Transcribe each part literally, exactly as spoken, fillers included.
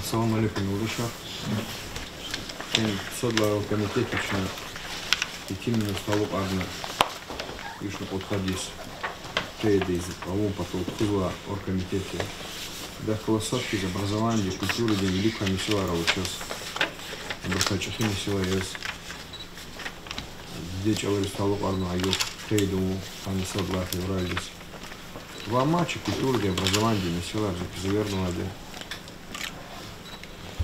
Салам алейкум, юлдашар. Им сад лагьай оргкомитет чна итимриз талукьарна вишни кьудкъад йис къейдиз авун патал тухузвай оргкомитет я. Идахъ галаз сад хьиз образованидин, культурадин вилик квай месэлаяр ава чаз. Абурукай чӀехи месэла яз, диде чӀалариз талукьарнавай югъ къейд авун, къанни сад лагьай февралдиз. Ва амма чи культурадин, образованидин месэлаяр за квез эвернавайди я.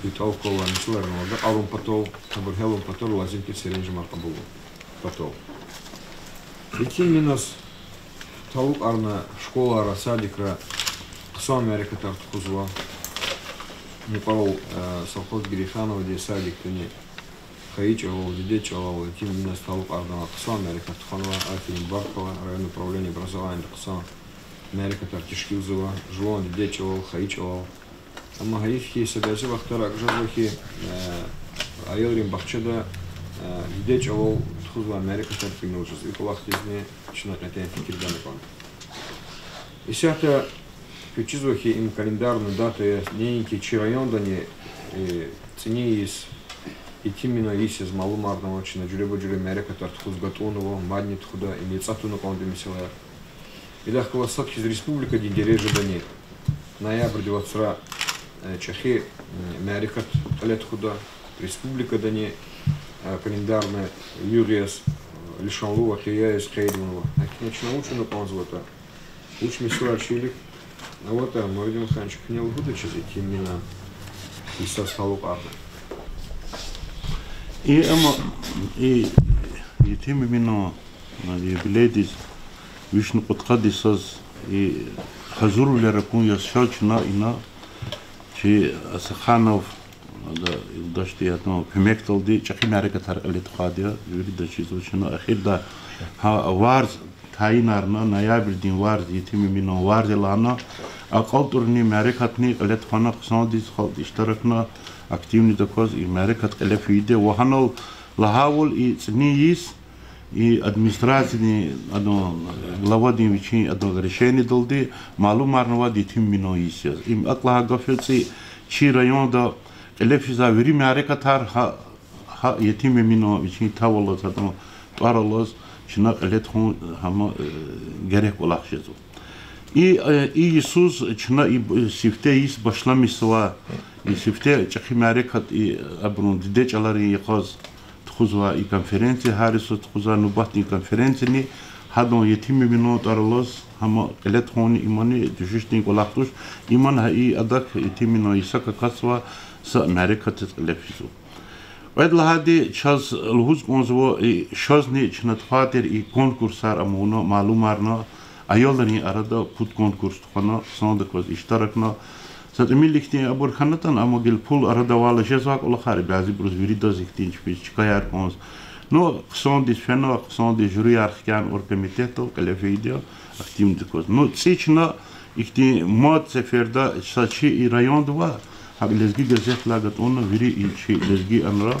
ИтӀал квалай месэлаяр ава, агакьарун патал, абур гьялун патал, лазим тир серенжемар кьабулун патал. Итимриз талукьарна школайра, садикра хъсан мярекатар тухузва. Мукьвал, э, совхоз Герейхановадин садикдани хайи чӀалал, диде чӀалал итимриз талукьарнавай хъсан мярекат тухванва, аферин, баркалла, район управление образованиеди хъсан мярекатар тешкилзава, жуван диде чӀалал, хайи чӀалал. Амма гьайиф хьи, са бязи вахтара акӀ жезва хьи, э, аялрин бахчада, э, диде чӀалал тухузвай мярекатар тӀимил жезва. И кӀвалахдизни чна кьетӀен фикир гана кӀанда. Исятда квез чизва хьи, им календарный дата я, неинки чи райондани, э, цӀинин йис итимрин йис яз малумарнава, чна жуьреба-жуьре мярекатар тухуз гатӀунва, мадни тухуда, им яцӀа туна кӀанда месэлаяр. Идахъ галаз сад хьиз республикадин дережадани ноябрдин вацра, э, чӀехи, м, мярекат кьиле тухуда, республикадани, э, календарный югъ яз, э, лишанлу вакъиа яз къейд авунва. ГьакӀни чна вуч авуна кӀанзаватӀа, вуч месэлаяр чи вилик аватӀа, Мавридин хан, чун куьне лугьуда чаз итимрин йисаз талукьарна. И амма, и итимрин, а, юбилейдиз, вишни кьудкъад йисаз, и гьазурвилер акун яз чаз чна ина чи Асаханов, ада, юлдашди, адан куьмекдалди чӀехи мярекатар кьиле тухвайди я, виридаз чизва чна эхирда гьа варз тайинарна, ноябрдин варз, итимрин варз я лагьана, акьалтӀарни мярекатни кьиле тухвана, хъсандиз халкь иштиракна, активни акваз и мярекат кьиле фейиди я ва гьанал лагьайвал и цӀинин йис, и администрациядин, адан главадин вичин адан решениедалди малумарнавайди итимрин йис яз. Им акӀ лагьай гаф я, цӀи чи районда кьиле физвай вири мярекатар гьа, гьа итимрин вичин тавалаз, адан тӀвар алаз чна кьиле тухун гьам, э, герек кӀвалах жезва. И, э, и йисуз чна и б-, сифте йис башламишзава, и сифте чӀехи мярекат, и абурун диде чӀаларин йикъаз тухузвай и конференция, гьар йисуз тухузвай нубатдин конференцияни, гьадан итимрин тӀвар алаз гьам кьиле тухун, имани дуьшуьшдин кӀвалах туш, иман гьа и адак итимрин йисак акатзавай са мярекатдиз кьиле физва. Кьвед лагьайди, чаз лугьуз кӀанзава, и шазни чна тухвайтир и конкурсар ам авуна, малумарна, аялрин арада пуд конкурс тухвана, хъсандаказ иштиракна. Са тӀимил ихьтин абур хьанатӀани, амма гила пул арадавайла жезвай кӀвалахар я, бязибуруз виридаз ихьтин чпиз чкаяр кӀанз. Ну, хъсандиз фена, хъсандиз жюрияр хкяна оргкомитетдал, кьиле фейиди я, активни акваз. Ну, цӀи чна ихьтин мад сеферда са чи и районда ва гьакӀ Лезги газетдилай гатӀунна вири и чи лезги анра,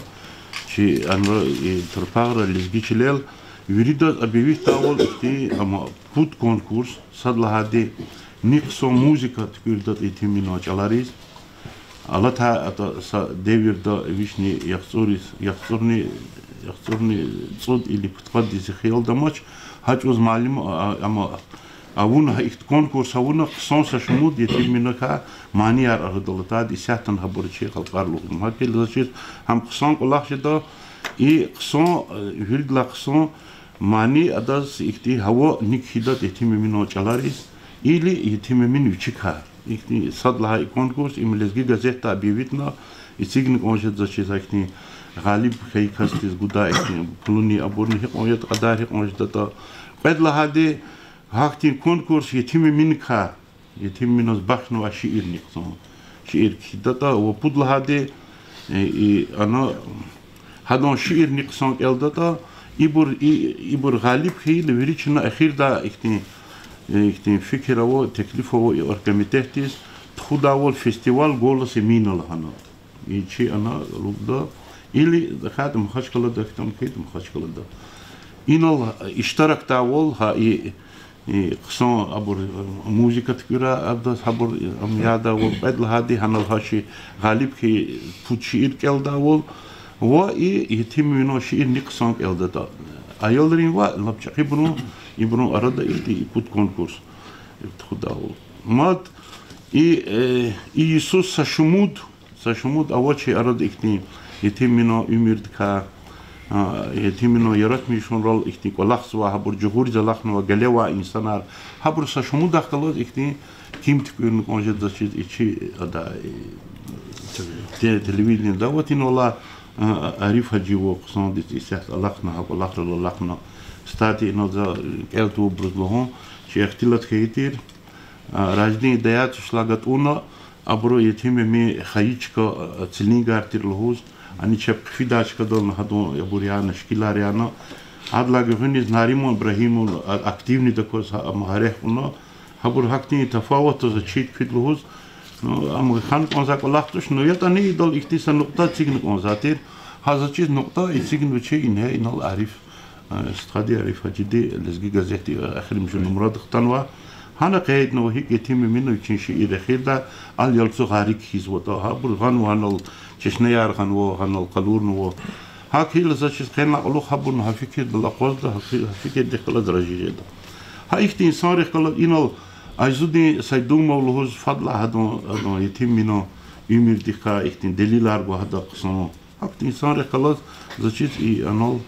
чи анра, и турпагъра лезги чилел, виридаз объявитьдайвал ихьтин, амма пуд конкурс, сад лагьайди, ни хъсан музыка туькӀуьрдатӀа итимрин чӀалариз. Алатай атӀа са девирда вишни яхцӀур, яхцӀурни, яхцӀурни цӀуд или пудкъад йис я, хиялда амач, гьа чӀавуз малим, а, амма авуна, гьа ихьтин конкурс авуна, хъсан са шумуд итимрикай манияр арадал атайди, исятдани гьабур чи халкьар лугьун. Гьакӏ хьайила заз чиз гьам хъсан кӀвалах жеда, и хъсан, э, виридалай хъсан мани адаз ихьтин гьава ник хьайитӀа итимрин чӀалариз, или итимрин вичикай. Ихьтин сад лагьай и конкурс, им Лезги газетда объявитьна, эцигна кӀан жеда заз чиз, ихьтин гъалиб хьайи касдиз гудай ихьтин пулунин абурни гьикьван ятӀа кьадар гьикьван жедатӀа. Кьвед лагьайди, гьахьтин конкурс итимриникай, итимриз бахшнавай шиирни хъсан шиир кхьидатӀа, ва пуд лагьайди, э, и, ана, гьадан шиирни хъсан кӀелдатӀа, ибур, и, ибур гъалиб хьайила вири чна эхирда ихьтин, э, ихьтин фикир ава, теклиф ава и оргкомитетдиз, тухудайвал фестиваль «Голос Эмина» лагьана. И чи ана лугьуда, или хьайитӀа Махачкъалада, хьайитӀа Махачкъалада. Инал иштиракдайвал гьа и И хъсан абур, э, музыка туькӀуьрай, адаз гьабур, э, ам яда ва кьвед лагьайди гьанал гьа ши гъалиб хьи пуд шиир кӀелдайвал, ва и Етим Эминан шиирни хъсан кӀелдатӀа. Аялрин ва лап чӀехибурун, ибурун арада ихьтин и пуд конкурс тухудайвал. Мад и, э, и йисуз са шумуд, са шумуд авачир арада ихьтин Етим Эминан уьмуьрдикай, а, Етим Эминан яратмишунрал ихьтин кӀвалахзавай, гьабур жагъуриз алахнавай, галевай инсанар, гьабур са шумудахъ галаз ихьтин ким туькӀуьрна кӀан жеда заз чиз и чи ада, и, те-, телевидениеда аватинвал, а, Ариф Гьажиева хъсандиз исятда алахъна, гьа кӀвалахрал алахъна. Кстати, инал за кӀел тавурбуруз лугьун, чи ихтилат хьайи тир, а, Раждин Даятовичалай гатӀунна, абуру Етим Эмин хайи чка, а, цилингар тир лугьуз, ани чеб хъфидай чкадални гьадан абур яна, шикилар яна. Адалай гуьгъуьниз Нариман Ибрагьимовна, а, активнидаказ гьа, ам гьа рехъ кьуна. Гьабур гьахьтин тафаватдаз чид куьд лугьуз, ну, ам хьана кӀанзавай кӀвалах туш, ну, ятӀани идал ихьтин са нукьта эцигна кӀанзавай тир. Гьа заз чиз нукьта эцигнавачир ингье инал Ариф, э, стхади, Ариф Гьажиди Лезги газетдин эхиримжи нумрадихъ атанвай. Гьана къейднава гьикӀ Етим Эмина вичин шиир эхирдай Ал ялцу гъарик хьизватӀа. Гьабур гъанва гьанал, чешнеяр гъанва, гьанал къалурнава. ГьакӀ хьайила заз чиз къенлай кьулухъ гьабурни гьа фикирдал акъвазда, гьа фи-, гьа фикирдихъ галаз раж жеда. Гьа ихьтин инсанрихъ галаз инал Айзудин Сайдумов лугьуз фадлай гьадан, гьадан Етим Эминан уьмуьрдикай ихьтин делилар гва гьада хъсан. Гьахьтин инсанрихъ галаз заз чиз и анал,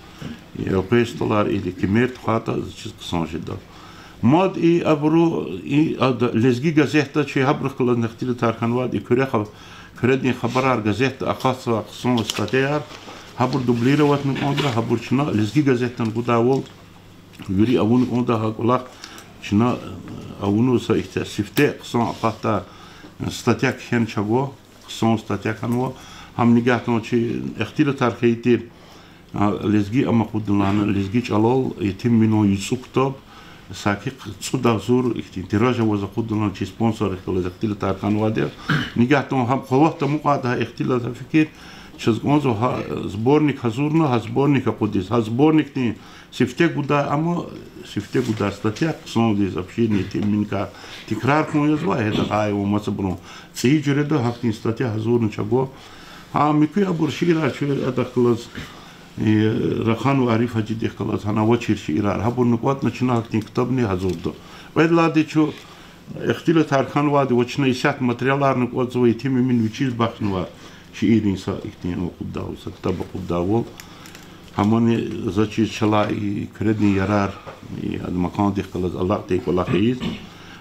и элкъвей столар или кимер тухвайтӀа заз чиз хъсан жеда. Мад и абуру, и ада, Лезги газетда чи гьабурухъ галазни ихтилатар хьанвайди и Куьре ха-, Куьредин хабарар газетда акъатзавай хъсан статьяяр, гьабур дублироватьна кӀанда, гьабур чна Лезги газетдани гудайвал, вири авуна кӀанда гьа кӀвалах, чна, э, авунва са ихьтин сифте хъсан акъатдай, э, статья кхьена чагва, хъсан статья хьанва, гьам нигагьдин чи ихтилатар хьайи тир, а, лезги ам акъудун лагьана, лезги чӀалал Етим Эминан юцӀу ктаб, саки цӀуд агъзур ихьтин тираж аваз акъудун лагьана чи спонсоррихъ галаз ихтилатар хьанвайди я. Нигагьдин гьам къуватда амукьайди гьа ихтилат, гьа фикир, чаз кӀанзава гьа сборник гьазурна, гьа сборник акъудиз. Гьа сборникдин сифте гудай, амма сифте гудай статья хъсандиз, обширни Етим Эминакай тикрар хьун язва, гьеда гьай ва мацабурун цӀийи жуьреда гьахьтин статья гьазурна чагва. Гьа муькуь абур шиирар чи адахъ галаз, э, раханва Ариф Гьажидихъ галаз гьана авачир шиирар. Гьабурни кӀватӀна чна гьахьтин ктабни гьазурда. Кьвед лагьайди чун ихтилатар хьанвайди ва чна исят материаларни кӀватӀзава Етим Эмин вичиз бахшнавай шииррин са ихьтин акъуддайвал, са ктаб акъуддайвал. Гьамани заз чиз чалай и Куьредин ярар, и ада макандихъ галаз алакьдай кӀвалах ийиз.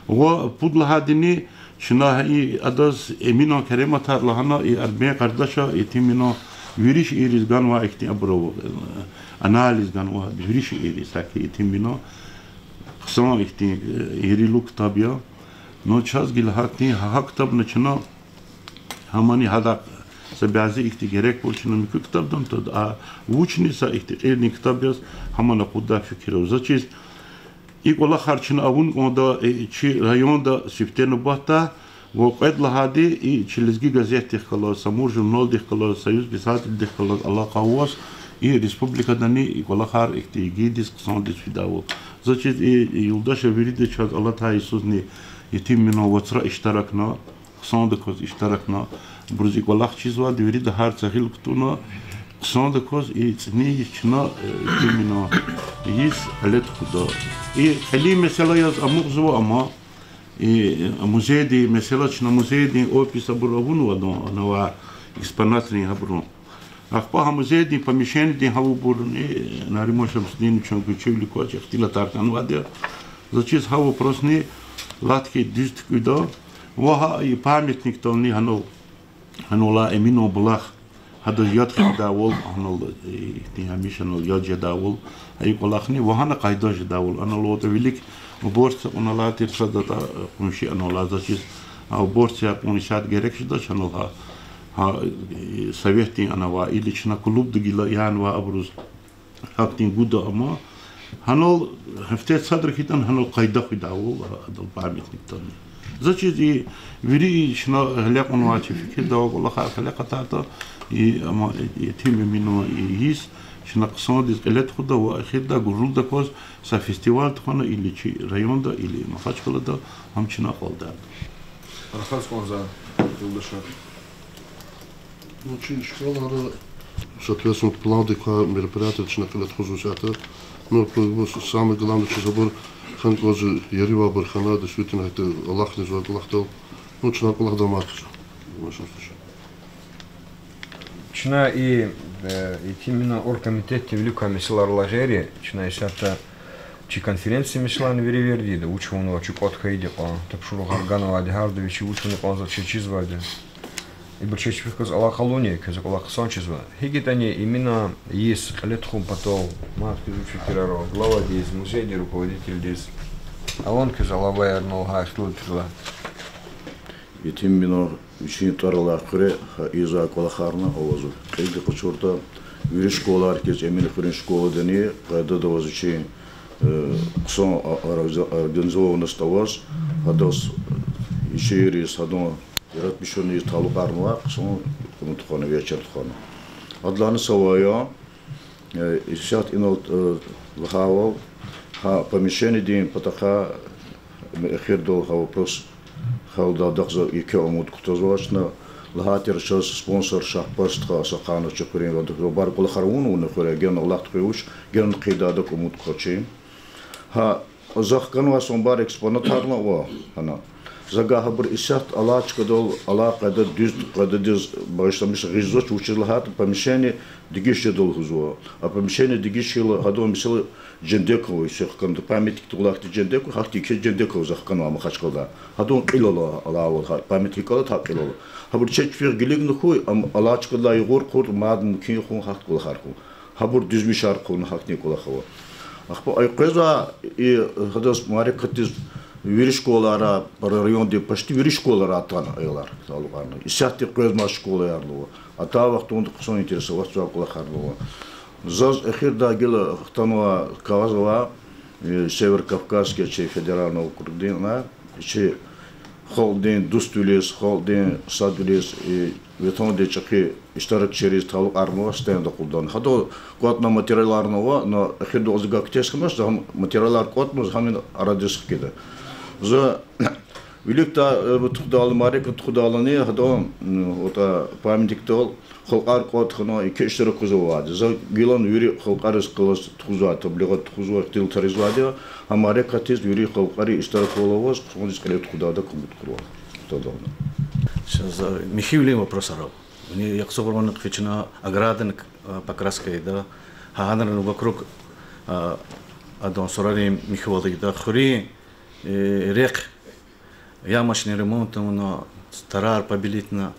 Ва пуд лагьайдини чна и адаз Эминан керематар лагьана, и Арбен Къардаша Етим Эминан вири шиирриз ганвай ихьтин абур ава, э, анализ ганвай вири шиирриз, саки Етим Эминан хъсан ихьтин, э, ирилу ктаб я. Ну, чаз гила гьахьтин, гьа, гьа ктабни чна гьамани гьадахъ са бязи ихьтин герек бур чна муькуь ктабдин тада, а вучни са ихьтин кьилдин ктаб яз гьамани акъуддай фикир ава. Заз чиз и кӀвалахар чна авун кӀанда, э, чи районда сифте нубатда, ва кьвед лагьайди и чи Лезги газетдихъ галаз, Самур журналдихъ галаз, Союз писателдихъ галаз алакъа аваз, и республикадани и кӀвалахар ихьтин игидиз, хъсандиз фидайвал. Заз чиз и, и юлдашар вирида чаз алатай йисузни Етим Эминан вацра иштиракна, хъсандаказ иштиракна, абуруз и кӀвалах чизвайди вирида гьар са гъил кутуна, хъсандаказ и цӀинин йис чна, э, Етим Эминан йис кьиле тухуда. И кьилин месэла яз амукьзава, амма и музейдин месэла, чна музейдин опись абур авунва, адан, анавай экспонатрин гьабурун. Ахпа гьа музейдин помещенидин гьа выборни Нариман Шамсудиновичан гуьзчивилик квач ихтилатар хьанвайди я. Заз чиз гьа вопросни лат хьиз дуьз туькӀуьда. Ва гьа и памятникдални гьанал, гьанал алай Эминан булах, гьадаз яд хъийидайвал, гьанал, э, ихьтин гьамиша анал яд жедайвал, гьа и кӀвалахни ва гьана къайда жедайвал. Анал ватӀа вилик уборщица кьуна алай тир садатӀа, э, къунши анал алай, заз чиз, а уборщица кьун исятда герек жедач анал гьа, гьа, э, советдин анавай, или чна клубда гила янавай абуруз гьахьтин гуда, амма гьанал гьафтеда садра хьайитӀани гьанал къайда хуьдайвал, а, адал памятникдални. Заз чиз и вири чна гъиле кьунвай чи фикирда авай кӀвалахар гъиле акъатайтӀа, и, амма, э, Етим Эминан и йис Чна хъсандиз кьиле тухуда ва эхирда гурлудаказ са фестиваль тухвана или чи районда, или Махачкъалада, гьам чна акьалтӀарда. Рахаз кӀанзава, юлдашар. Ну, чи школара, соответственно, пландик квай мероприятие чна кьиле тухузва исятда. Ну, самое главное, чиз абур хьана кӀанзава, ерибайбур хьана, действительно, это алахъни жезвай кӀвалахдал. Ну, чна кӀвалах дамахзава. Чна и, э, итимина оргкомитетдин вилик квай месэлайрилай гъейри, чна исятда чи конференция месэлани вири вердида, вуч авунвай, чи кӀватӀ хьайиди кьван, тапшуругъар ганвайди, гьарда вичи вуч авуна кӀанзава, чи чизвайди. Ибур чеб чпихъ галаз алакъа авуна, квез кӀвалах хъсан чизва. ГьикӀ ятӀани имена йис кьиле тухун патал мад квез вуч фикирар ава главадиз, музейдин руководительдиз? Аван квез алабаяр, ну, гьа ихтилат тирла. Итимина вичин тӀвар алай хуьре гьа ийизвай кӀвалахарни авазва. Кьилди къачуртӀа, вири школайрихъ хьиз Эминхуьруьн школадани къайдада аваз вичин, э, хъсан а-, организованность аваз, гьадаз, э, ишириз, гьадан яратмишунриз талукьарнавай хъсан кумуд тухвана, вечер тухвана. Адалайни са ваъ я, э, исятда инал, э, лагьайвал, гьа помещениедин патахъай эхирдал гьа вопрос гьялдай дахзава, еке умуд кутазвач чна. Лагьайтир чаз спонсор Шагьпаз стха Саханов, чи хуьруьн вад, бубайри кӀвалахар авуна хуьре, гена Аллагьди хуьруьч, гена хъийидайдак умуд кутач. Гьа, за хканвай са бубайри экспонатарни ава гьана. За гьабур исятда алай чкадал, алай къайдада, дуьз къайдадиз багъишламиш гъизвач, вучиз лагьайтӀа помещение дегиш жеда лугьузва. А помещение дегиш хьайила, гьадан месела Жендекова, исятда хкана памятник тулахъди Жендекова, гьахьтин еке Жендекова за хканвай Махачкъалада. Гьадан кьил ала, алайвал гьа памятник алад, гьа кьил ала. Гьабур чеб чпихъ гилигна хьуй, ам алай чкадилай югъур кьуртӀа мад мумкин хьун гьахьтин кӀвалахар хьун. Гьабур дуьзмишар хъувуна, гьахьтин кӀвалах ава. Ахпа ай къвезва, и гьадаз мярекатдиз вири школайрай, пара райондин почти вири школайрай атана аялар, талукьарна. Исятда къвезмай школаярни ава. Атай вахтунда хъсан интересоваться авай кӀвалахарни ава. Заз эхирдай гила хтанвай кагъаз ава, э, Северо-Кавказский чи федеральный округдин, чи халкьдин дуствилиз, халкьдин садвилиз, э, Ватандин чӀехи иштиракчийриз талукьарнавай стенд акъудун. Гьада кӀватӀна материаларни ава, но эхирдал за гьакӀ тестамас, за гьам материалар кӀватӀназ гьам ина арадиз хкида. За виликдай, э, тухудайла, мярекат тухудайлани, гьада, м, атӀа памятникдал халкьар кӀватӀ хьана, еке иштиракзавайди. За гилан вири халкьариз галаз тухузвай, таблигъат тухузвай, ихтилатар ийизвайди я, гьа мярекатдиз вири халкьари иштираквал аваз, хъсандиз кьиле тухудайдак умуд кьурай. Михьивилин вопросар ава. Вуни яхцӀурни хъфиз чна, ограданик, э, покраска ийида, гьа гьанрин вокруг, э, адан сурарин михьивал ийида, хуьруьн, э, рехъ ямочный ремонт авуна, тарар побелитьна.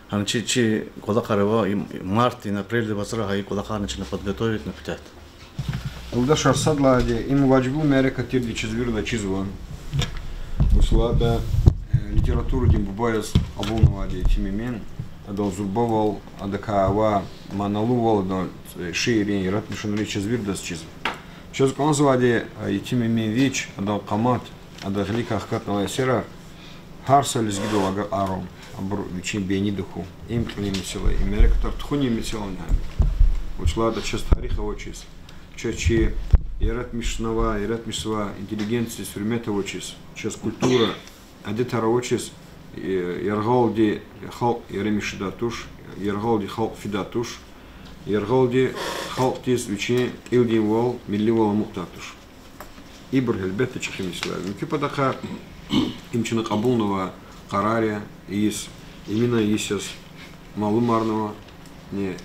Гьана чи, чи кӀвалахар ава, и мартдин, апрелдин вацра гьа и кӀвалахарни чна подготовитьна куьтягьда. Юлдашар, сад лагьайди, им важиблу мярекат тирди чаз вирида чизва. Вучиз лагьайтӀа, э, литературадин буба яз кьабулнавайди Етим Эмин, адан зурбавал, адакай авай маналувал, адан, э, шииррин, яратмишунрин чаз виридаз чизва. Чаз кӀанзавайди, э, Етим Эмин вич, адан къамат, адан гъиликай хкатнавай эсерар гьар са лезгидал агакьарун, абур вичин бейнида хьун. Им кьилин месэла, им мярекатар тухунин месэла гьам я. Вучиз лагьайтӀа чаз тарих авачиз, чаз чи яратмишнавай, яратмишзавай интеллигенциядиз гьуьрмет авачиз, чаз культура, адетар авачиз, э, яргъалди халкь яратмишдай туш, яргъалди халкь фидай туш, яргъалди халкьдиз вичин кьилдинвал, милливал амукьдай туш. Ибур гьелбетда чӀехи месэлаяр я. Муькуь патахъай им чна кьабулнавай къарар я, йис, Эминан йис яз малумарнава, ни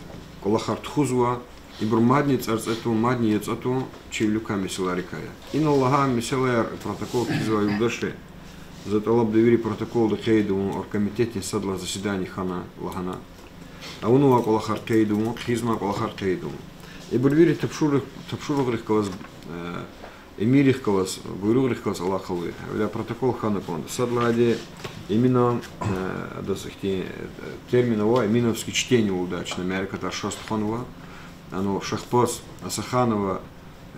кӀвалахар тухузва, ибур мадни цӀарцӀе тун, мадни яцӀа тун чи вилик квай месэлайрикай я. Инал лагьай месэлаяр, протокол кхьизвай юлдашри, за тӀалабда вири протоколда къейд авун, оргкомитетдин сад лагьай заседание хьана лагьана. Авунвай кӀвалахар къейд авун, хъизмай кӀвалахар къейд авун. Ибур вири тапшуругъ-, тапшуругърихъ галаз, э, эмиррихъ галаз, буйругърихъ галаз алакъалу я. Гьавиляй протокол хьана кӀанда. Сад лагьайди, Эминан, э, адаз ихьтин, э, термин ава, эминовский чтение лугьудай, чна мярекатар шаз тухванва. Ана Шагьпаз Асаханова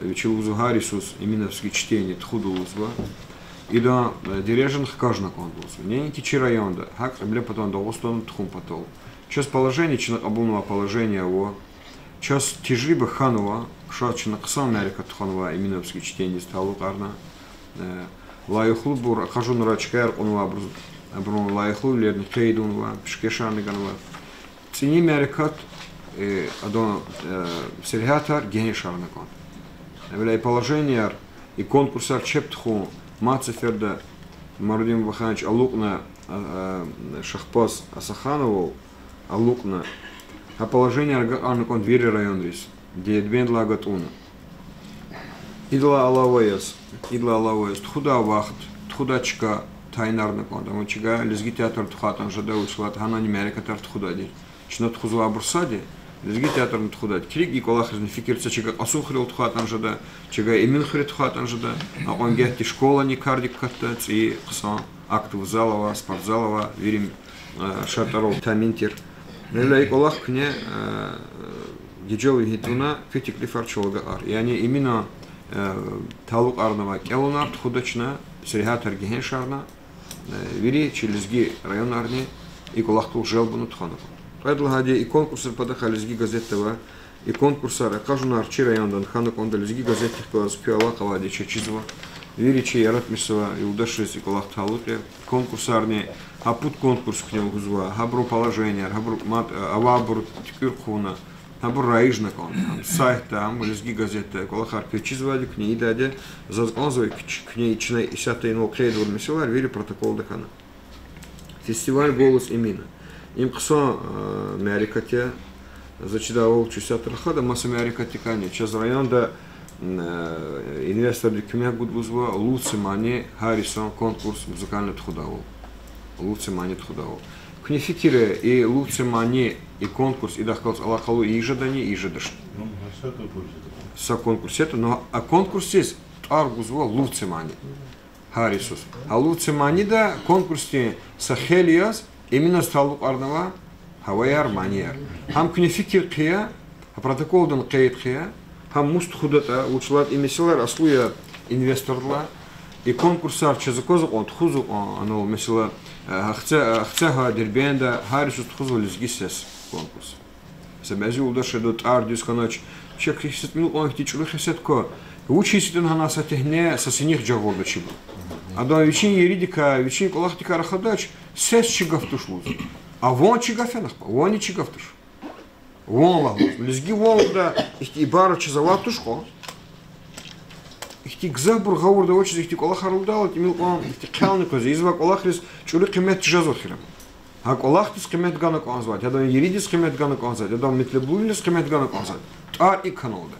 вичи лугьузва гьар йисуз эминовский чтение тухуда лугьузва. Идан, э, дережани хкажна кӀанда лугьузва. Неинки чи районда, гьакӀ Кьиблепатан Дагъустанда тухун патал. Чаз положение, чна кьабулнавай положение ава. Чаз тежриба хьанва, ша чна хъсан мярекат тухванва Эминовский чтениедиз талукьарна. Э, лайихлубур, акъажунра чкаяр кьунва абуруз, абурун лайихлувилерни къейд авунва, пишкешарни ганва. ЦӀини мярекат, э, адан, э, сергьятар гегьеншарна кӀанда. Эвел и положенияр, и конкурсар чеб тухун, мад сеферда Нурмагьаммад Ваханович алукьна, а, а, Шагьпаз Асахановал алукьна. Гьа положенияр агакьарна кӀанда вири районриз, Дербентдилай гатӀунна. Идалай алава яз, идалай алава яз, тухудай вахт, тухудай чка тайинарна кӀанда. Амма чна лезги театр тухвайтӀани жеда, вучиз лагьайтӀа гьанани мярекатар тухудайди. Чна тухузвайбур сад я, лезги театрни тухудайди. Килиг, и кӀвалахризни фикир це, чна Кьасумхуьрел тухвайтӀани жеда, чна Эминхуьре тухвайтӀани жеда. Акьван гагьди школани кардик катда, цӀийи хъсан актовый зал ава, спортзал ава, вири, э, шартӀарал тамин тир. Мевлай и кӀвалах куьне, э, гежел вегьин тавуна, куь теклифар чал агакьар. Яни Эминан, э, талукьарнавай кӀелунар тухуда чна, сергьятар гегьеншарна, э, вири чи лезги районарни и кӀвалахдал желбна тухвана кӀанда. Кьвед лагьайди, и конкурсрин патахъай Лезги газетда ава, и конкурсар, акъажунар чи районда хьана кӀанда, Лезги газетдихъ галаз куь алакъа авайди чаз чизва. Вири чи яратмишзавай юлдашриз и кӀвалах талукь я. Конкурсарни, гьа пуд конкурс куьне лугьузва, гьабурун положенияр, гьабур мад, э, авайбур туькӀуьр хъувуна, гьабур раижна кӀанда, гьам сайтда, гьам Лезги газетда, кӀвалахар квез чизвайди, куьне ийидайди, заз кӀанзавай, куь-, куьне ична исятда инал къейдвал месэлаяр вири протоколда хьана. Фестиваль «Голос Эмина». Им хъсан, э, мярекат я, заз чидайвал, чун исятда рахада маса мярекатдикайни. Чаз районда, м, э, инвесторди куьмек гуд лугьузва, лув це мани, гьар йисан конкурс музыкальный тухудайвал. Лув це мани тухудайвал. Куьне фикир ая, и лув це мани, и конкурс идахъ галаз алакъалу ийиз жедани, ийиз жедачни? Са конкурс ятӀа, ну, а конкурсдиз тӀвар гузва лув це мани. Гьар йисуз. Гьа лув це манида конкурсдин са хел яз Эминаз талукьарнавай гьаваяр, манияр. Гьам куьне фикир хъия, гьа протоколдин къейд хъия, гьам мус тухудатӀа, вучиз лагьайтӀа и месэлаяр аслу я инвестордилай, и конкурсар чаз аквазва кьван, тухузва кьван, анал месэла, э, Ахцегь-, Ахцегьа, Дербентда, гьар йисуз тухузва Лезги сес конкурс. Са бязи юлдашри адан тӀвар дуьз хьанач, чеб хьиз са тӀимил кьван ихьтин чӀуру хесет ква, вучиз итӀан гьана са тегьне са синих жагъурда чибур. Адан вичин еридикай, вичин кӀвалахдикай рахадач, сес чи гаф туш лугьуз. А ван чи гаф я нахпа, ванни чи гаф туш. Ван лагь лугьуз. Лезги ван лугьуда ихьтин ибара чаз авай туш кьван. Ихьтин гзафбур гъавурда авачиз ихьтин кӀвалахар лугьудайла, тӀимил кьван ихьтин хъелни къвезва, из ваъ кӀвалахриз чӀуру къимет жезва хьи. Гьа кӀвалахдиз къимет гана кӀанзавайди, гьадан еридиз къимет гана кӀанзавайди, гьадан метлеблувилиз къимет гана кӀанзавайди. ТӀвар икӀ хьана лугьуда.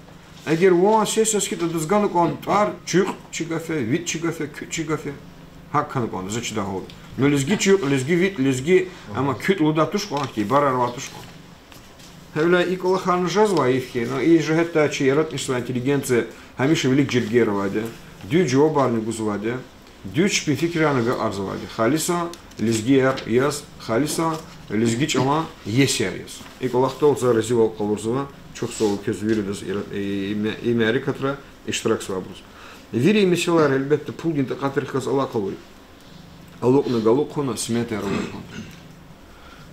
Эгер ван сес-сес хьайитӀа, адаз гана кӀанда тӀвар, чуькьуь чи гаф я, витӀ чи гаф я, куьтӀ чи гаф я. ГьакӀ хьана кӀанда, заз чидайвал. Ну, лезги чуькьуь, лезги витӀ, лезги, амма куьтӀ лугьудай туш кьван, ихьтин ибараяр авай туш кьван. Гьавиляй и кӀвалахарни жезва, ифки, ну, и жигьетдай чи яратмишзавай интеллигенция гьамиша вилик жергейра авайди, дуьз жавабарни гузвайди, дуьз чпин фикирарни агакьарзавайди, халисан лезгияр яз, халисан лезги чӀалан иесияр яз. И кӀвалахдал за разивал къалурзава, чухсагъул квез виридаз и, и, и мя-, и мярекатра иштиракзавайбуруз. Вири месэлаяр, гьелбетда, пулдин такьатрихъ галаз алакъалу я. Алукьна галукьна, сметаяр авуна кӀанда.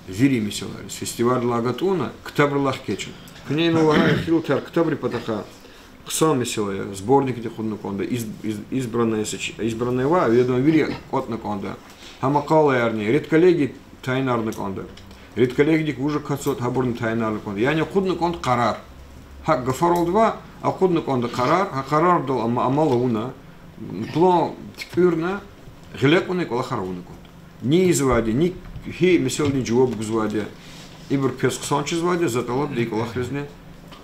Вири месэлаяр, фестивалдилай гатӀунна, ктабрилай экъечӀна. Куьне инал лагьай эхирал тир ктабрин патахъай хъсан месэла я, сборникди акъудна кӀанда, из-, из-, избранное соч-, избранное ваъ, ведомвийри кӀватӀна кӀанда. Гьа макъалаярни, редколлегия тайинарна кӀанда. Редколлегиядик вуж акатзаватӀа, гьабурни тайинарна кӀанда. Яни акъудна кӀанда къарар. ГьакӀ гафаралди ваъ, акъудна кӀанда къарар, гьа къарардал амма амал авуна, план туькӀуьрна, гъиле кьуна и кӀвалахар авуна кӀанда. Ни ийизвайди, ни гьи месэладин жаваб гузвайди, ибур квез хъсан чизвайди, за тӀалабда и кӀвалахризни,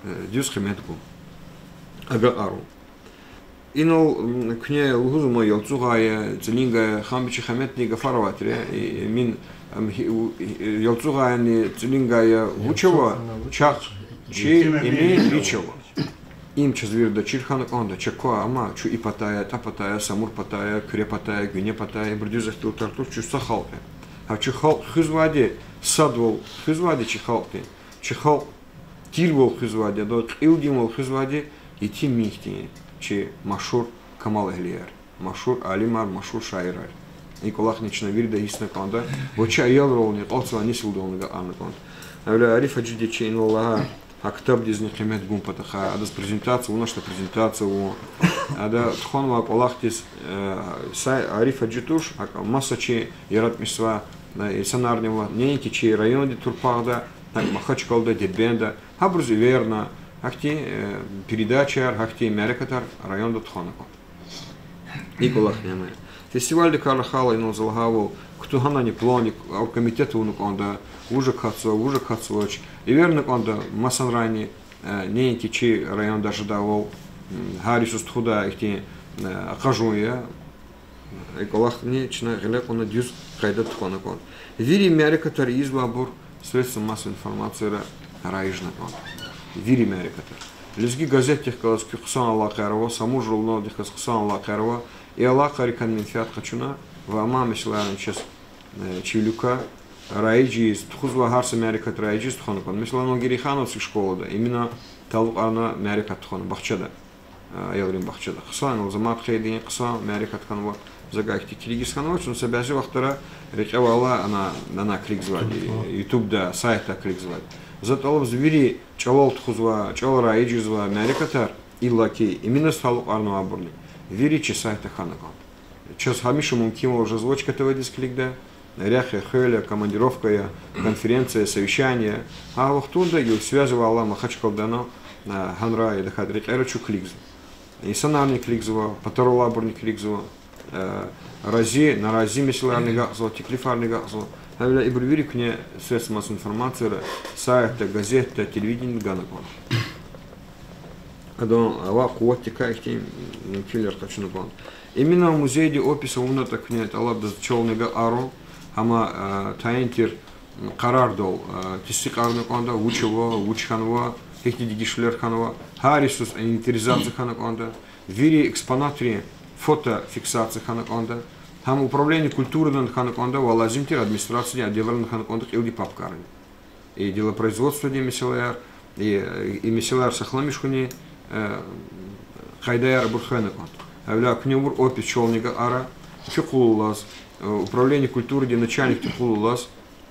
э, дуьз къимет гун. Агакьарун. Инал, м, куьне лугьузва ман Ялцугъай я, ЦӀилингай я, Ханбичи Хаметдин гафар авай тир, э, Эмин, ам, гьи-, у-, э, Ялцугъайни ЦӀилингай я, вуч ава, чахъ, чи, Эмин, вич ава. Им чаз вирида чир хьана кӀанда, чак квай, амма чун и патай я, атӀа патай я, Самур патай я, Куьре патай я, Гуьне патай я, ибур дуьз ихтилатар туш, чун са халкь я. Гьа чи халкь хуьзвайди, садвал хуьзвайди чи халкьдин, чи халкь тирвал хуьзвайди, адан кьилдинвал хуьзвайди итимин хьтин чи машгьур камалэгьлияр, машгьур алимар, машгьур шаирар. И кӀвалахни чна вирида гьиссна кӀанда ва чи аялрални, акьалтзавай несилдални агакьарна кӀанда. Гьавиляй Ариф гьажиди чи инал лагьай Гьа ктабдизни къимет гун патахъай, адаз презентация авунач, ада презентация авун. Ада тухванвай кӀвалахдиз, э, са Ариф Гьажи туш, гьакӀ маса чи яратмишзавай, э, инсанарни ава, неинки чи районди турпагъда, гьакӀ Махачкъалада, Дербентда, гьабуруз эверна, гьахьтин, э, передачаяр, гьахьтин мярекатар районда тухвана кӀанда. И кӀвалахни ама. Фестивалдикай рахайла, инал за лагьайвал, кутугьунани пландик, оргкомитет авуна кӀанда, вуж акатзава, вуж акатзавач, эверна кӀанда масанрайни, э, неинки чи районда жедайвал, м, гьар йисуз тухудай ихьтин, э, акъажун я. И кӀвалахни чна гъиле кьуна дуьз къайдада тухвана кӀанда. Вири мярекатар ийизвайбур средства массовой информацияра раижна кӀанда. Вири мярекатар. Лезги газетдихъ галаз куь хъсан алакъаяр ава, Самур-журналдихъ галаз хъсан алакъаяр ава. И алакъайрикай менфят къачуна ва амай месэлаярни чаз, э, чи вилик раиж ийиз, тухузвай гьар са мярекат раиж ийиз тухвана кӀанда. Месела, Ногирихановский школада именно талукьарна мярекат тухвана бахчада, э, аялрин бахчада. Хъсан, инал за мад къейд ийин, хъсан мярекат хьанва, за гьахьтин килигиз хьанва, чун са бязи вахтара рекье авайла ана, ана килигзавайди, ютубда, сайтда килигзавайди. За тӀалабзава вири чӀалал тухузвай, чӀал раиж ийизвай мярекатар, иллаки именно талукьарнавайбурни, вири чи сайтда хьана кӀанда. Чаз гьамиша мумкинвал жезва чка ТВ-диз килигда, рехъ я, хвел я, командировка я, конференция, совещание. Гьа вахтунда ил связь авайла Махачкъаладани, э, гьанра я тахьайтӀа рекьера чун килигзава. Инсанарни килигзава, патаралайбурни килигзава, э, рази, нарази месэлаярни агакьзава, теклифарни агакьзава. Гьавиляй ибур вири куьне средства массовой информацияра, сайтда, газетда, телевидениеда гана кӀанда. Адан авай къуватдикай ихьтин мумкинвилер къачуна кӀанда. Именно музейди опись авунатӀа куьне тӀалабзава чални агакьарун, гьама, э, тайин тир къарардал, э, тестикьарна кӀанда, вуч ава, вуч хьанва, гьихьтин дегишвилер хьанва, гьар йисуз инвентаризация хьана кӀанда, вири экспонатрин фотофиксация хьана кӀанда, гьам управление культурадани хьана кӀанда ва лазим тир администрациядин отделрани хьана кӀанда кьилди папкайрани. И делопроизводстводин месэлаяр, и, и месэлаяр сахламиш хьунин, э, къайдаяр абур хвена кӀанда. Гьавиляй куьне авур опись чални агакьара, куь къуллугъ алаз, э, управление культурадин начальникдин къуллугъ алаз,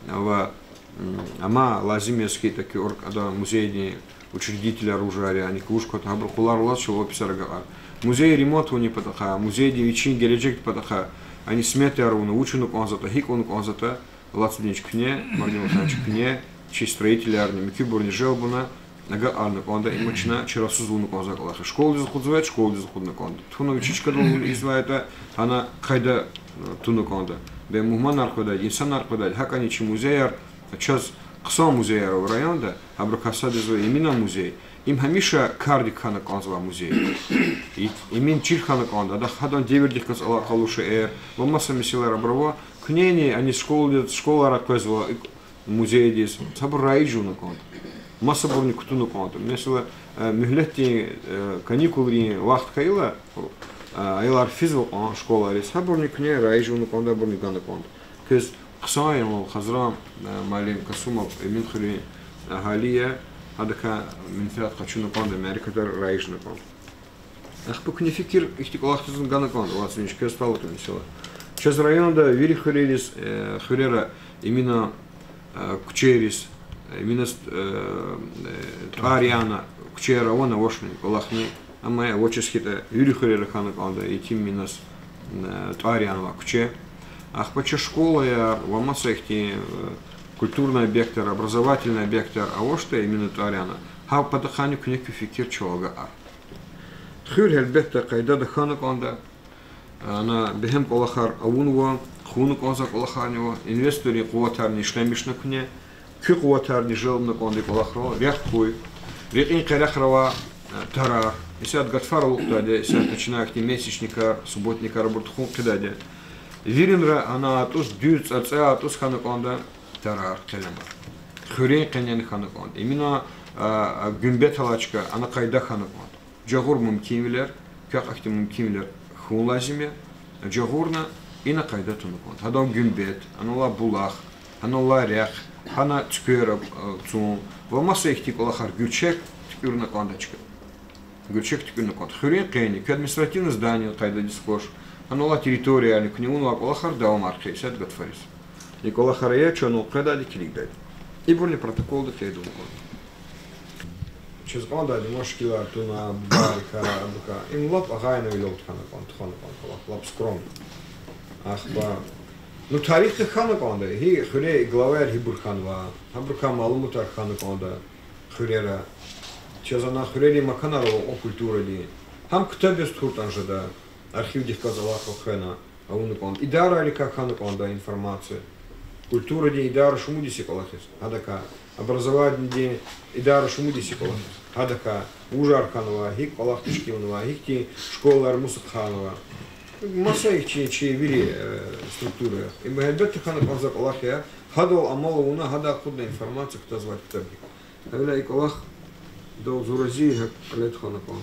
ва, м, амма лазим яз хьайитӀа куь орг-, ада музейдин учредителар вужар я, яни куь вуж кватӀа, гьабурун къуллугъ алаз чал описар агакьара. Музей ремонт авунин патахъай, музейдин вичин гележегдин патахъай, яни сметаяр авуна, вуч авуна кӀанзаватӀа, гьикӀ авуна кӀанзаватӀа, Алатмир Валерьянович, куьне, Мардин Ватанович, куьне, чи строителарни, муькуьбурни желб авуна, агакьарна кӀанда, им чна чарасуз авуна кӀанзавай кӀвалах я. Школадиз акъудзавайди школадиз акъудна кӀанда. Туна вичи чкадал ийизвайтӀа, гьана къайда, э, туна кӀанда. Бес мугьманар къведайди, инсанар къведайди, гьакӀни чи музеяр, чаз хъсан музеяр ава районда, гьабурукай сад язва Эминан музей. Им гьамиша кардик хьана кӀанзавай музей. И-, Эмин чир хьана кӀанда, адахъ гьадан девирдихъ галаз алакъалу шейэр ва маса месэлаяр абур ава. Куьнени ани школадиз, школара къвезва и музейдиз, гьабур раиж авуна кӀанда. Масабурни кутуна кӀанда. Месела, э, муьгьлетдин, э, каникулрин вахт хьайила, э, аялар физва кьван школайриз, гьабурни куьне раиж авуна кӀанда, абурни гана кӀанда. Квез хъсан я, инал Хазран, э, муаллим Касумов Эминхуьруьн агьали я, гьадакай менфят къачуна кӀанда, мярекатар раижна кӀанда. Ахпа куьне фикир ихьтин кӀвалахдизни гана кӀанда, Алатмир Валерьянович, квез талукь месэла. Чаз районда вири хуьрериз, э, хуьрера Эминан, э, куьчейриз, э, Эминаз, э, э, тӀвар яна куьчеяр авани, авачни, кӀвалахни, амма авачиз хьайитӀа вири хуьрера хьана кӀанда Етим Эминаз, э, тӀвар янавай куьче. Ахпа чаз школаяр ва маса ихьтин, э, культурный объектар, образовательный объектар авачтӀа, Эминаз тӀвар яна, гьа патахъайни куьне куь фикир чал агакьара. Хуьр гьелбетда къайдада хьана кӀанда. Ана бегьем кӀвалахар авунва, хъувуна кӀанзавай кӀвалахарни ава, инвесторрин къуватарни ишлемишна куьне, куь къуватарни желбна кӀанда и кӀвалахрал, рехъ хьуй, рекьин къерехра авай, э, тарар, исятда гатфар алукӀдайди я, исятда чна ихьтин месячникар, субботникар абур тухун хъийидайди я. Виринра ана атӀуз дуьз цӀарцӀе атӀуз хьана кӀанда тарар, къелемар. Хуьруьн къеняй хьана кӀанда. Эминан, а, а, гуьмбет алай чка, ана къайда хьана кӀанда. Жагъур мумкинвилер, квехъ ахьтин мумкинвилер хьун лазим я, жагъурна ина къайда туна кӀанда. Гьадан гуьмбет, анал алай булах, гьанал алай рехъ, гьана цуьквер, а, цун ва маса ихьтин кӀвалахар, гуьрчег туькӀуьрна кӀанда чка. Гуьрчег туькӀуьрна кӀанда. Хуьруьн къени, куь административный зданиени къайдадиз хьуш, гьанал алай территориярни, куьне авунвай кӀвалахар давамар хъия исятда гатфариз. И кӀвалахар ая, чун анал къведайди, килигдайди. Ибурни протоколда къейд авуна кӀанда. Чаз кӀандайди ман шикилар туна, бубайрикай, абурукай. Им лап агъайнавилел тухвана кӀан, тухвана кӀан кӀвалах, лап скромно. Ахпа, ну, тарихда хьана кӀанда, гьи хуьре главаяр гьибур хьанва, гьабурукай малуматар хьана кӀанда хуьрера. Чаз ана хуьрерин маканар ава культурадин. Гьам ктаб яз тухуртӀани жеда, архивдихъ галаз алакъа хвена, авуна кӀанда. Идарайрикай хьана кӀанда информация. Культурадин идара шумуд йис я кӀвалахиз, гьадакай. Образованидин идара шумуд йис я кӀвалахиз, гьадакай. Вужар хьанва, гьикӀ кӀвалах тешкилнава, гьихьтин школар мус ахъайнава. Маса ихьтин чи вири, э, структураяр. Им гьелбетда хьана кӀанзавай кӀвалах я, гьадал амал авуна, гьадай акъудна информация кутазвай ктаб я. Гьавиляй и кӀвалах дал зурази гьакӀ кьиле тухвана кӀанда.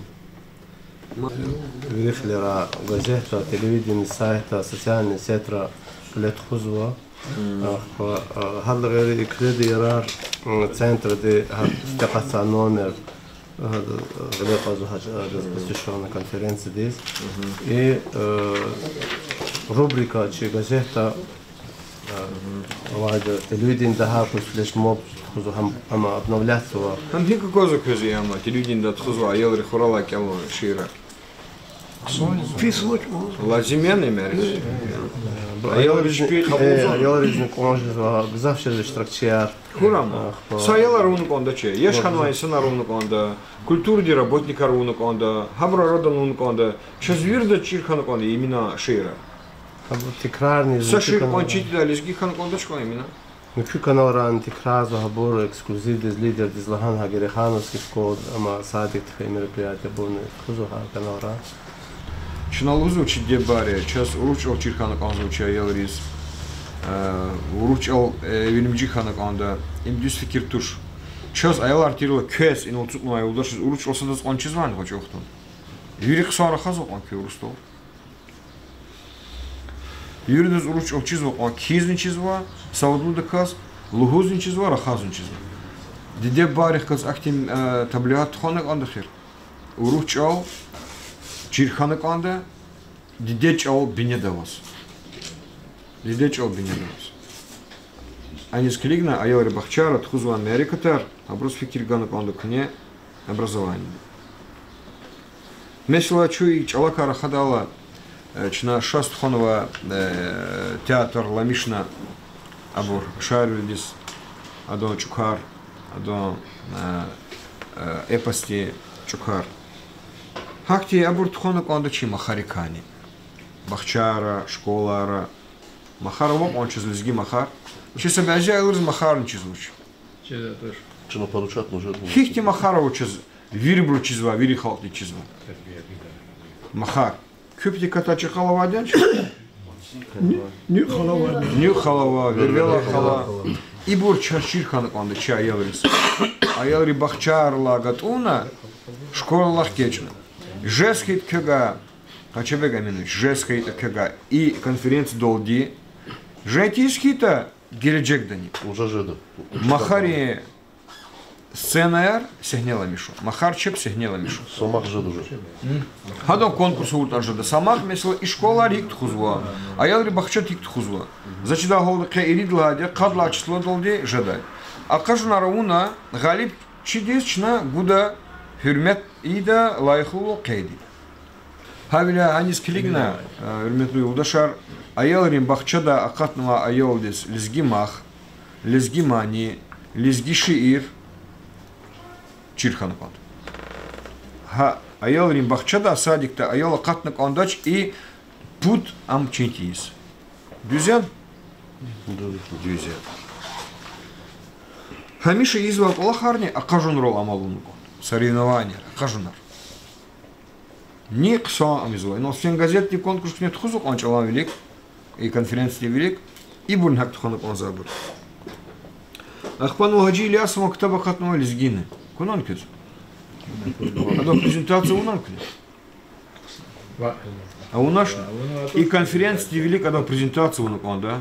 Ма- Вири хилера газетда, телевидение, сайтда, социальный сетра кьиле тухузва. Ахпа, а, гьадалай гъейри и кьиле ярар, м, центради гьа сифте акъатзавай номер, гьада гъиле кьазва гьа, а, посвящённый конференциядиз. И, э, рубрика чи газетда, э, авайди, телевиденида гьакӀ флешмоб тухузва, гьам, ама обновляться ава. Гьам гьикӀ аквазва квез, яма, телевиденида тухузвай аялри хуралай кӀелун шиирар? Пис вач. Лазим яни мерис? Аялриз, аялризни кӀан жезва, гзаф жезва иштиракчияр. Хьурай ама. Са аялар авуна кӀанда чи, яш хьанвай инсанар авуна кӀанда, культурадин работникар авуна кӀанда, гьабурун арадан авуна кӀанда, чаз виридаз чир хьана кӀанда имена шиирар. Абур тикрарни са шиир кьван чидай лезги хьана кӀандач кван имена. Муькуь каналрани тикрарзава гьабур, эксклюзивдиз, лидердиз лагьана гьа Герехановский школадиз, ама садикдихъ и мероприятиебурни тухузва гьа каналра. Чна лугьузва чи диде-бубайри, чаз урус чӀал чир хьана кӀанзава чи аялриз, э, урус чӀал, э, эвелимжи хьана кӀанда, им дуьз фикир туш. Чаз аялар тирла квез инал ацукьнавай юлдашриз урус чӀал садаз кьван чизвани гьа чӀал хтун? Вири хъсан рахазва кьван куь урусдал. Виридаз урус чӀал чизва кьван, кхьизни чизва, савадлудаказ лугьузни чизва, рахазни чизва. Диде-бубайрихъ галаз ахьтин, э, таблигъат тухвана кӀанда эхир. Урус чӀал чир хьана кӀанда, диде чӀал бинеда аваз. Диде чӀал бинеда аваз. Аниз килигна аялрин бахчайра тухузвай мярекатар, абуруз фикир гана кӀанда куьне образованиеда. Месела, чун и чӀалакай рахадайла, э, чна шаз тухванва, э, театр Ламишна, абур Шарвилидиз, адан чӀукар, адан, э, э, эпосдин чӀукар. Гьахьтин абур тухвана кӀанда чи махарикайни. Бахчайра, школайра. Махар ава кьван чаз лезги махар. Чи са бязи аялриз махарни чизвач. Чна поручать муж- Гьихьтин махар ава чаз, вирибуру чизва, вири халкьдиз чизва. Махар. Куь патикай чӀехи хала авайди яни? НуькӀ хала ава. НуькӀ хала ава, Вервела хала. Ибур чаз чир хьана кӀанда чи аялриз. Аялри бахчайрилай гатӀунна, школайрилай экъечӀна. Жез хьайитӀа квевай, Къачебег Аминович, жез хьайитӀа квевай и конференциядалди, жен тийиз хьайитӀа гележегдани. Махарин сценаяр сегьнеламишун. Махар чеб сегьнеламишун. Гьадан конкурс авуртӀани жеда. Са мах, месела, и школайри гьикӀ тухузва, аялрин бахчади гьикӀ тухузва. За чидай гьалда къе ирид лагьайди я, къад лагьай числодалди жедай. Акъажунар авуна, гъалибчидиз чна гуда гьуьрмет ийида, лайихлу къейд ийида. Гьавиляй гьаниз килигна, э, гьуьрметлу юлдашар, аялрин бахчада акъатнавай аялдиз лезги мах, лезги мани, лезги шиир чир хьана кӀанда. Гьа аялрин бахчада, садикда аял акъатна кӀандач и пуд ам чин тийиз. Дуьз яни? Дуьз я. Гьамиша ийизвай кӀвалахарни акъажунрал амал авуна кӀанда. Соревнованияяр, акъажунар. Ни хъсан ам ийизва. Инал стенгазетдин конкурс куьне тухузва кьван чӀалан вилик, и конференциядин вилик, ибурни гьакӀ тухвана кӀанзавайбур. Ахпа Гьажи Ильясован ктаб акъатнавай лезгини. Акунани квез? Адан презентация авунани куьне? Авуначни? И конференциядин вилик адан презентация авуна кӀанда.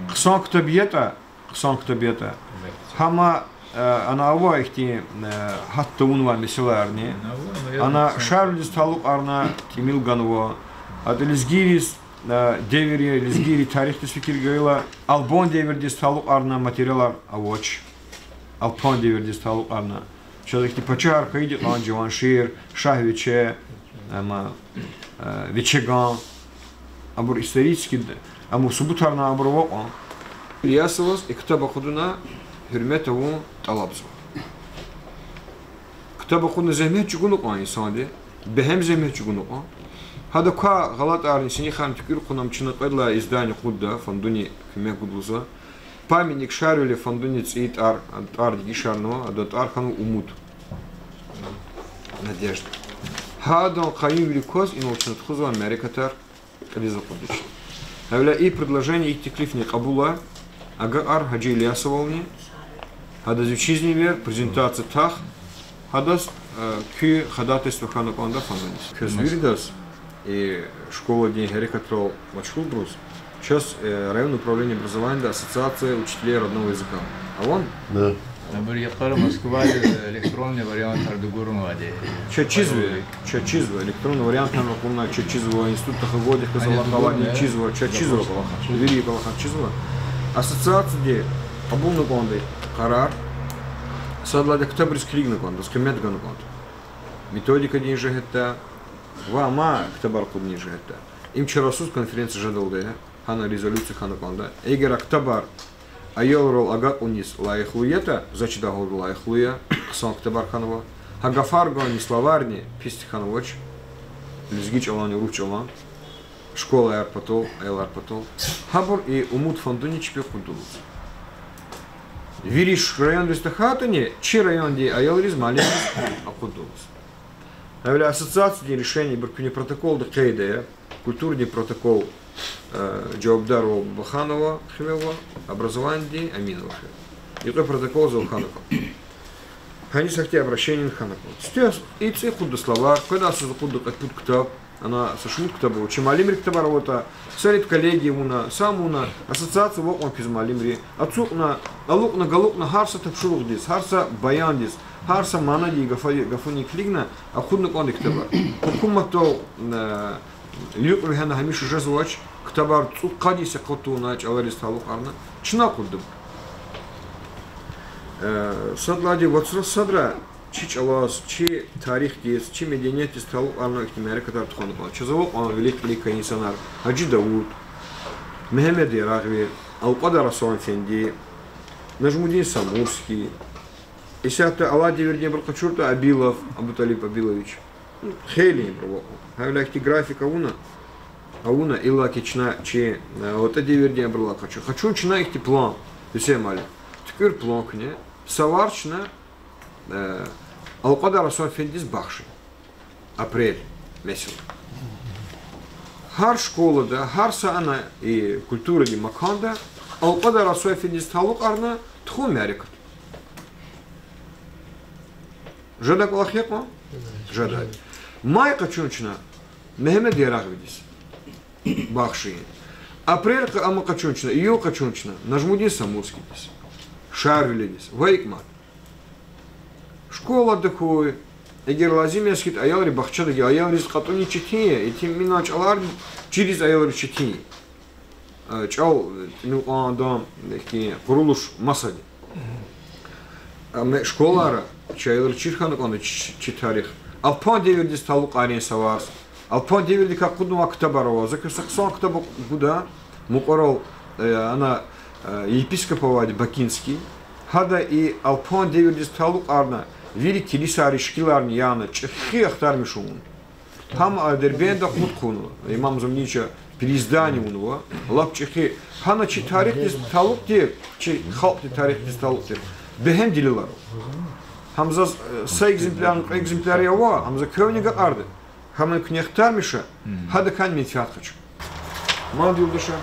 Хъсан ктаб ятӀа, хъсан ктаб ятӀа. Гьама, э, ана ава ихьтин, э, гьат тавунвай месэлаярни. Ана Шарвилидиз талукьарна тӀимил ганва. АтӀа лезгийриз, э, девирдин, лезгийрин тарихдиз фикир гайила, албан девирдиз талукьарна материалар авач. Алпан девирдиз талукьарна. Чаз ихьтин пачагьар хьайиди кьван: Жаваншир, Шагь-Вече, амма, э, Вечеган. Абур исторический, амма субутарни абур ава кьван. Ильясоваз и ктаб акъудуна гьуьрмет авун тӀалабзава. Ктаб акъудун зегьмет чӀугуна кьван инсанди, бегьем зегьмет чӀугуна кьван. Гьада квай гъалатӀарни, синихарни туькӀуьр хъувуна, ам чна кьвед лагьай издание акъудда, фондуни куьмек гуда лугьузва. Памятник Шарвили фондуни цӀийи тӀвар, тӀвар дегишарнава, адан тӀвар хьанва Умуд. Надежда. Гьадан къаюмвилик кваз инал чна тухузвай мярекатар кьилиз акъуддач. Гьавиляй и предложение, и теклифни кьабулай, агакьар Гьажи Ильясовални, гьадаз вичизни вер, презентация тах, гьадаз, э, куь ходатайство хьана кӀанда фондуниз. Квез виридаз, и школадин гьерекатрал машгъулбуруз, чаз, э, районное управление образованияда ассоциация учителей родного языка авани? Да. Абур йикъара Москвадиз электронный вариантар дугурнавайди. Чаз чизва, чаз чизва, электронный вариантар акъудна, чаз чизва, институтда хагвадихъ галаз алакъа авайди чизва, чаз чизва кӀвалахар, вири кӀвалахар чизва. Ассоциацияди кьабулна кӀанда къарар, сад лагьайди ктабриз килигна кӀанда, къимет гана кӀанда. Методикадин жигьетдай ва амай ктабар акъудунин жигьетдай. Им чарасуз конференция жедалди я, гьана резолюция хьана кӀанда. Эгер а ктабар аялрал агакьуниз лайихлу ятӀа, заз чидай гьалда лайихлу я, хъсан ктабар хьанва. Гьа гафар гани, словарни пис хьанвач, лезги чӀаланни урус чӀалан, школаяр патал, аялар патал. Гьабур и Умуд фондуни чпи акъудда лугьуз. Вири районриз тахьайтӀани, чи райондин аялриз, муаллимриз акъудда лугьуз. Гьавиляй ассоциациядин решениебур куьне протоколда къейд ая, культурадин протокол, э, жавабдарвал Баханова хиве ава, образованиядин Аминова хиве ава. И кьве протокол зал хьана кӀанда. Гьаниз ахьтин обращенини хьана кӀанда. Сифте и цӀи акъудда словарь, къведай йисуз акъудда кьве-пуд ктаб, ана са шумуд ктаб ава, чи муаллимрин ктабар аватӀа, са редколлегия авуна, сам авуна, ассоциация ава кьван квез муаллимри, ацукьна, алукьна, галукьна гьар са тапшуругъдиз, гьар са баяндиз, гьар са манадин гафа-, гафунин килигна, акъудна кӀанда и ктабар. Гьукуматдал, э, юкь вегьена гьамиша жезвач, ктабар цӀуд-къад йис акъуд тавуна, чӀалариз талукьарна, чна акъудда. Э, сад лагьайди вацра садра чи чӀалаз, чи тарихдиз, чи медениятдиз талукьарнавай ихьтин мярекатар тухвана кӀанда. Чаз ава кьван вилик-кьилик квай инсанар: Гьажи Давуд, Мегьамед Ярагъви, Алкьвадар Асланэфенди, Нажмудин Самурский, исятда алай девирдин абуру къачуртӀа, Абилов, Абуталиб Абилович. Хейлин ибуру ава кьван. Гьавиляй ихьтин график авуна, авуна, иллаки чна чи, э, ватӀа девирдин абурулай къачу-, къачун чна ихьтин план, Гьуьсейн муаллим. ТуькӀуьр план куьне, са варз чна, э, Алкьвадар Асланэфендидиз бахшин. Апрель месела. Гьар школада, гьар са ана и культурадин маканда Алкьвадар Асланэфендидиз талукьарна тухун мярекат. Жедай кӀвалах я кьван? Жедай. Май къачун чна Мегьамед Ярагъвидиз бахшин. Апрель къ-, ама къачун чна, июль къачун чна Нажмудин Самурскийдиз, Шарвилидиз ва икӀ мад. Школада хьуй, эгер лазим яз хьайитӀа, аялрин бахчада, аялриз кьатӀуниз четин я, итиминан чӀалар чириз аялриз четин я. Э, чӀал, э, тӀимил кьван адан, э, ихьтин къурулуш масад я. Амма школара чи аялриз чир хьана кӀанда чи, чи тарих. Алпан девирдиз талукьарин са варз. Алпан девирдикай акъуднавай ктабар ава. За квез са хъсан ктаб гуда, мукьварал, э, ана, э, епископ авайди Бакинский. Гьада и Алпан девирдиз талукьарна вири килисайрин шикиларни яна, чӀехи ахтармиш авуна. Гьам, а, Дербентда акъуд хъувунва, имам Заманича переиздание авунва, лап чӀехи. Гьана чи тарихдиз талукь тир, чи халкьдин тарихдиз талукь тир бегьем делилар ава. Гьам заз, э, са экземплярни кьве экземпляр ава, гьам за квевни агакьарда. Гьамни куьне ахтармиша, гьадакайни менфят къачу. Мад, юлдашар.